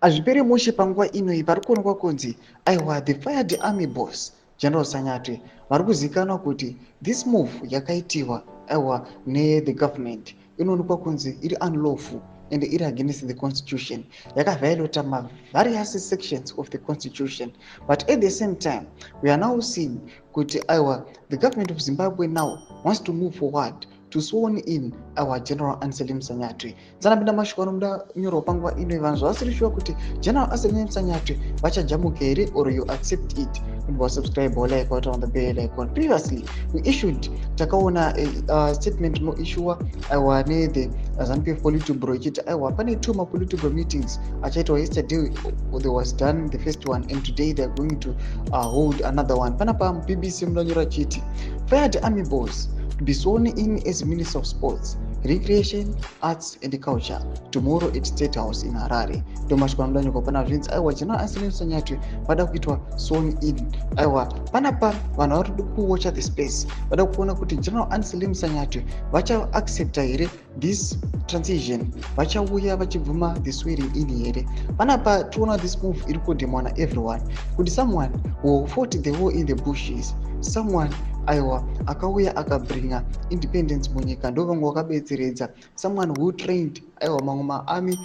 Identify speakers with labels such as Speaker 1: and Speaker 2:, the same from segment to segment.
Speaker 1: Hazviperi mushe panguva ino pari kuonekwa kunzi, aiwa, the fired army boss General Sanyatwe vari kuzivikanwa kuti this move yakaitiwa, aiwa, nethe government inoonekwa kunzi iri unlawful and iri against the constitution, yakaviolata mavarious sections of the constitution. But at the same time, we are now seeing kuti, aiwa, the government of Zimbabwe now wants to move forward to sworn in our General Anselem Sanyatwe. Nzanapinda mashoko anomuda nyorwa panguva ino. Vanhu zvavasiri sure kuti General Anselem Sanyatwe vachajamuka here or you accept it. Wasubscribe, like, on the bell icon. Previously we issued, takaona a statement inoissuwa, aiwa, nethe ZANU PF Politburo ichiti, aiwa, pane two mapolitburo meetings achaitwa. Yesterday there was done the first one and today they are going to hold another one. Panapa BBC munonyora chiti, "Fired army boss to be sworn in as Minister of Sports, Recreation, Arts and Culture tomorrow at State House in Harare." Ndo mashoko anodanyurwa pana. Zvinzi, aiwa, General Anselem Sanyatwe vada kuitwa sworn in. Aiwa, panapa vanhu vari kuwatcha the space, vada kuona kuti General Anselem Sanyatwe vachaaccepta here this transition, vachauya vachibvuma the swearing in here. Panapa tiona this move iri kudemwa naeveryone kuti someone who fought the war in the bushes, someone, aiwa, akauya akabringa independence munyika, ndo vamwe vakabetseredza, someone who trained, aiwa, mamwe maarmy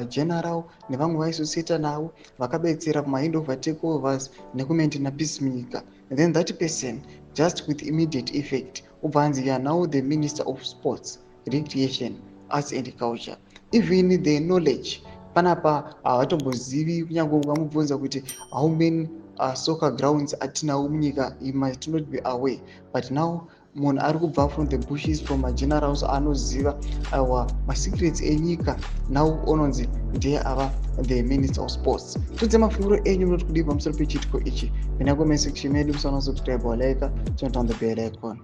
Speaker 1: general nevamwe vaisoseta navo, vakabetsera kumahandover, takeovers nekumaintaina peace munyika. And then that person, just with immediate effect, ubva anzi, "You are now the Minister of Sports, Recreation, Arts and Culture." Even the knowledge panapa havatombozivi. Kunyange ukamubvunza kuti how many soccer grounds atinawo munyika, he might not be aware. But now munhu ari kubva from the bushes, from magenerals anoziva, aiwa, masecrets enyika, now ononzi ndiye ava the Minister of Sports. Tudze mafungiro enyu, munoti kudii pamusoro pechiitiko ichi? Pinda comment section medu, musaona subscribe, walike, turn on the bell icon.